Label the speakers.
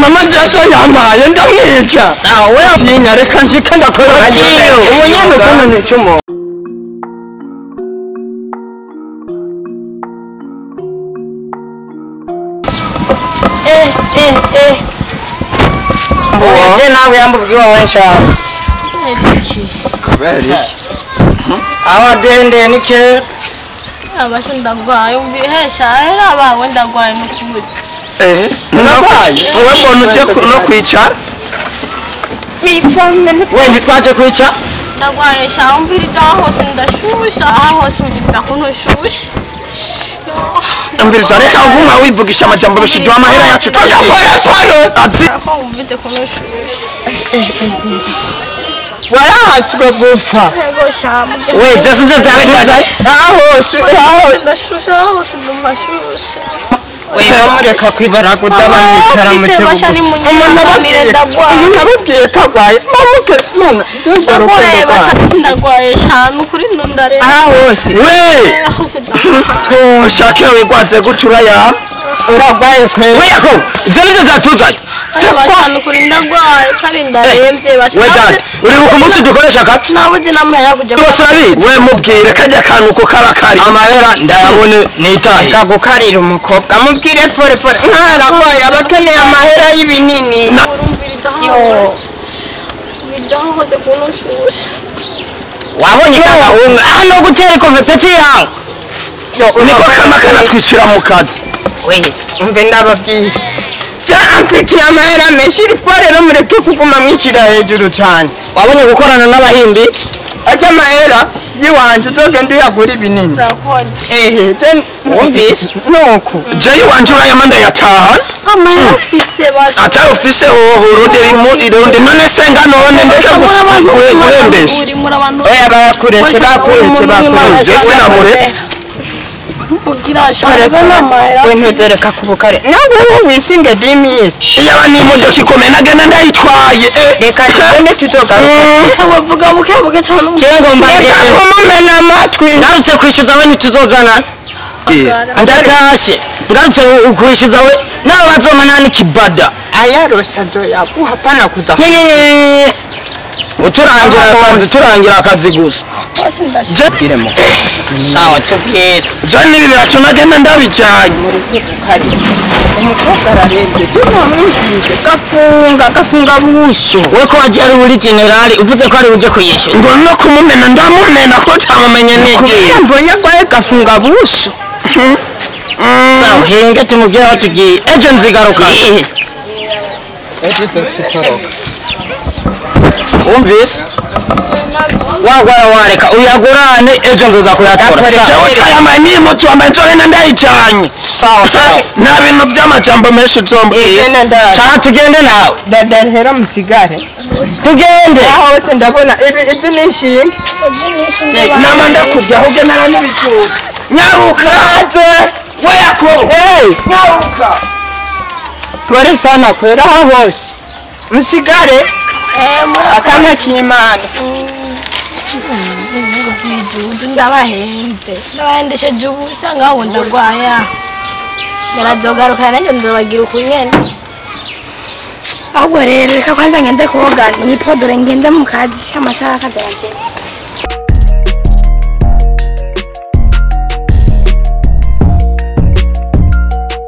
Speaker 1: Amajato yamaye ndamwica.
Speaker 2: Sawa we
Speaker 1: tinya reka nshike ndakora. Umunyana ukuntu nicumo.
Speaker 2: Je nawe yambubwiwa wensha.
Speaker 1: Kubera iki?
Speaker 2: Awadende nike
Speaker 3: abasha ndagwaye umbihesha era abawe ndagwaye n'ukuri.
Speaker 1: Ndagwaye. Wowe mbona uje no kwicara?
Speaker 2: We ntitwaje kwica.
Speaker 3: Ndagwaye sha umbirija hose ndashusha hose umbirija kuno shusha.
Speaker 1: Umviriza reka uguma wivugisha amajambo bishidwa amahera yacu tugakora pano. Ati
Speaker 3: ko umvite kuno shusha.
Speaker 1: Warahaswe gupfa.
Speaker 2: We je sinje byabitaje.
Speaker 1: Aho aho
Speaker 3: ndashusha hose ndumashusha.
Speaker 1: We mureka kwibara kudaba mwicara mu kibuga. Umuntu ababwiye ko agwaye mamuke none
Speaker 3: ndagwaye cyane ukuri ndundare.
Speaker 1: Aha hose. We ushake wigwaze gutura ya uragwaye kwe.
Speaker 2: We yako ivyo nivyo vyatuzanye.
Speaker 3: Cyane ukuri ndagwaye kandi ndaremvye basha.
Speaker 2: We dad uri ku munsi dukoresha kati.
Speaker 3: Nabuze namahera kuja.
Speaker 2: Urabizi.
Speaker 1: We mubwire kajya kantu ko karakari.
Speaker 2: Amahera ndayabone nitahe.
Speaker 1: Kagukarira umukobwa mubwire pole pole. Nkaragwaye abakeneye amahera y'ibinini.
Speaker 2: Wabonye kagahunga hano gutera ikove peti yangu.
Speaker 1: Niko kama kanatwicira mu kazi.
Speaker 2: We
Speaker 1: umve ndababwira. Ja amfitiye amahera menshi rero mureke kuguma mwicira hejuru cyane.
Speaker 2: Wabonye gukorana n'abahimbi?
Speaker 1: Ajya amahera yiwanje uzogenda uyagura ibinini. Ehe
Speaker 2: wumvise
Speaker 1: nuko. Je yiwanje urayama ndayataha.
Speaker 3: Amahera ufise basha.
Speaker 1: Atari ufise hoho urondera irundi none senga none ndeka guhembesha.
Speaker 2: Oya bakuretse bakuretse bakuretse.
Speaker 1: Je sinamuretse.
Speaker 3: Kugira shaka n'amahera.
Speaker 1: We ntudereka kubukare. Nawe wowe wisinge dimi. Iyaba ni imodoka ikomeye nagenda ndayitwaye. Reka tugende tuzogaruka.
Speaker 3: Bavuga buke buke cyane.
Speaker 2: Cengo mba
Speaker 1: kumumena amatwi.
Speaker 2: Ngarutse kwishyuza we ntituzozana. Ndatashe. Ngarutse kwishyuza we nawe bazoma nani kibada.
Speaker 1: Ayarosa azoyaguha pana kuda.
Speaker 2: Uturangira akazi turangira akazi gusa. Sawa tubwire.
Speaker 1: Je nibi biracu nagenda ndabijanye. Umukobwa ararembye tunamwikike gafunga gafunga buso.
Speaker 2: We ko waje ari uri generali uvuze ko ari uje kuyishyura.
Speaker 1: Ngo no kumumena ndamumena ko tamumenye n'igihe. Mbonye gwaye gafunga buso.
Speaker 2: Sawa henge tumubwire aho tugiye ejo nzigaruka.
Speaker 1: Ejo tutoroka.
Speaker 2: Wumvise? Wagwara wareka uyagurane ejo nzoza kuyatora.
Speaker 1: Jewe cyayamaye ni moto wambaye nzogenda ndayijanye.
Speaker 2: Sawa sawa.
Speaker 1: Nta bintu by'amajambo menshi uzombwira.
Speaker 2: Sawa tugende nawe.
Speaker 1: Ndahera musigare.
Speaker 2: Tugende.
Speaker 1: Aho hose ndabona ibi ni inshinge. Nama ndakubya ahubwo nara n'ibicucu. Nyaruka. We yako. Nyaruka. Pole sana kwera aho hose. Musigare. Akana k'Imana.
Speaker 3: Ndabahenze ndabahendesheje ubusa ngaho ndagwaya barazogaruka nanjye nzobagira ukunyene. Ahubwo rero reka kwanza ngende koga nipodore ngende mu kazi amasaha akazi arageze.